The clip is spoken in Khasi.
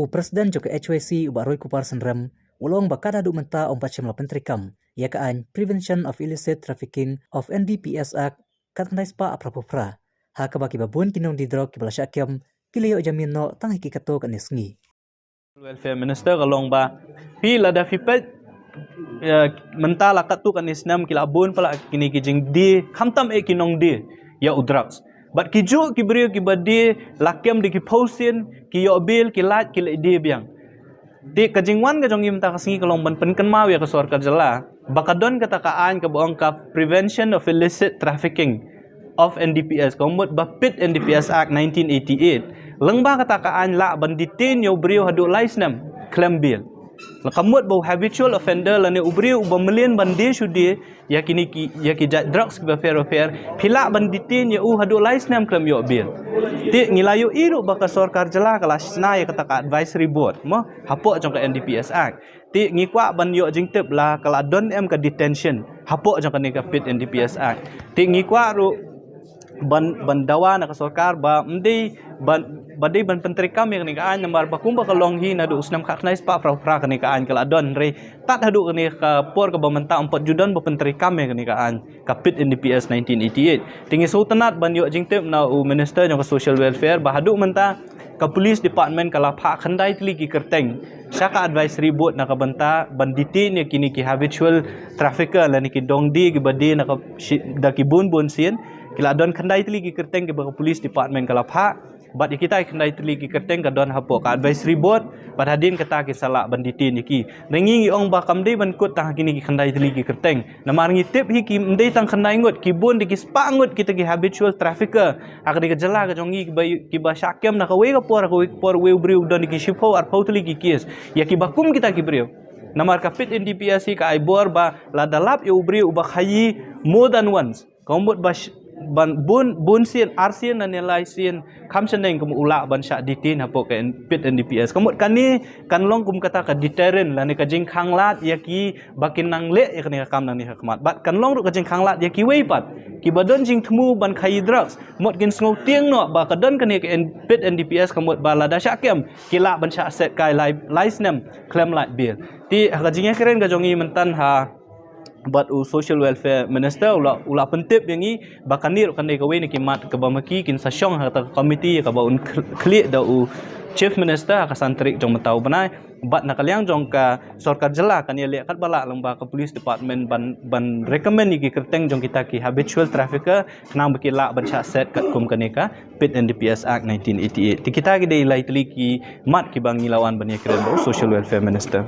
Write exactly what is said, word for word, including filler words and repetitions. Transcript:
President jong ka H Y C u Bah Roy Kupar Synrem u la ong ba katba haduh mynta ym pat shym la pyntreikam ïa ka aiñ Prevention of Illicit Trafficking of N D P S Act khatkhyndai spah arphew phra, ha kaba kiba bun ki nongdie drok kiba la shah kem ki la ïoh jamin noh tang ha ki katto katne sngi. Welfare Minister ka la ong ba phi lada phi peit, eh, mynta la katto katne snem ki la bun palat kine ki jingdie, khamtam eh ki nongdie ïa u drugs. Bad ki juh ki briew kiba die la kem da ki phew sien, ki ïoh bail, ki lait, ki leit die biang. Te ka jingwan ka jong ngi mynta ka sngi ka long ban pynkynmaw ïa ka sorkar jylla ba ka don kata ka aiñ kaba ong ka Prevention of Illicit Trafficking of N D P S, ka mut ba PIT N D P S Act nineteen eighty-eight. Lyngba kata ka aiñ lah ban detain ïa u briew haduh lai snem khlem bail. La ka mut ba u habitual offender lane u briew uba mlien ban die shu die ïa kine ki, ïa ki jait drugs kiba pher bapher, phi lah ban detain ïa u haduh lai snem khlem ïoh bail. Te ngi la ïohi ruh ba ka sorkar jylla ka la shna ïa kata ka advisory board mo hapoh jong ka N D P S Act. Te ngi kwah ban ïoh jingtip la ka la don em ka detention hapoh jong kane ka PIT N D P S Act. Te ngi kwah ruh ban, ban dawa na ka sorkar ba ym dei ban, ba dei ban pyntreikam ïa kane ka aiñ namar ba kumba ka long hi naduh u snem khatkhyndai spah phra phra kane ka aiñ ka la don, hynrei tad haduh kane ka por kaba mynta ym pat ju don ba pyntreikam ïa kane ka aiñ ka PIT N D P S nineteen eighty-eight. Te ngi sngewtynnat ban ïoh jingtip na u Minister jong ka Social Welfare ba haduh mynta ka Police Department ka la phah khyndai tylli ki kyrteng sha ka advisory board na ka bynta ban detain ïa kine ki habitual trafficker lane ki dongdie kiba die na ka shi-, da ki bun bun sien. Ki la don khyndai tylli ki kyrteng kiba ka Police Department ka la phah. Bad ïa kita ki khyndai tylli ki kyrteng ka don hapoh ka advisory board, bad hadien kata ki sa lah ban detain ïa ki. Ngi ngi ong ba kam dei ban kut tang ha kine ki khyndai tylli ki kyrteng. Namar ngi tip hi ki ym dei tang khyndai ngut, ki bun da ki spah ngut kita ki habitual trafficker ha kane ka jylla ka jong ngi kiba, kiba shah kem na kawei ka por ha kawei ka por, uwei u briew u don da ki shiphew arphew tylli ki case. Ïa kiba kum kita ki briew. Namar ka PIT N D P S hi ka ai bor ba lada lap ïa u briew uba khaïi more than once, ka mut ba sh-, ban bun, bun sien, ar sien lane lai sien, kham shaneng ka mut u lah ban shah detain hapoh ka N-, PIT N D P S. Ka mut kane kan long kum kata ka deterrent lane ka jingkhanglad ïa kiba kin nang leh ïa kane ka kam nangne ha khmat. Bad kan long ruh ka jingkhanglad ïa kiwei pat kiba don jingthmu ban khaïi drugs. Mut kin sngewtieng noh ba ka don kane ka N-, PIT N D P S, ka mut ba lada shah kem ki lah ban shah set kai lai, lai snem khlem lait bail. Te ha ka jingïakren ka jong ngi mynta ha bad u Social Welfare Minister u la, u la pyntip ïa ngi ba kane ruh kan dei kawei na ki mat kaba ma ki kin sa shong ha kata ka committee kaba un khl-, khlieh da u Chief Minister ha ka san tarik jong mynta u bnai. Bad na ka liang jong ka sorkar jylla kan ïaleh katba lah lyngba ka Police Department ban, ban recommend ïa ki kyrteng jong kita ki habitual trafficker khnang ba ki lah ban shah set katkum kane ka PIT N D P S Act nineteen eighty-eight. Te kita ki dei lai tylli ki mat kiba ngi la wan ban ïakren bad u Social Welfare Minister.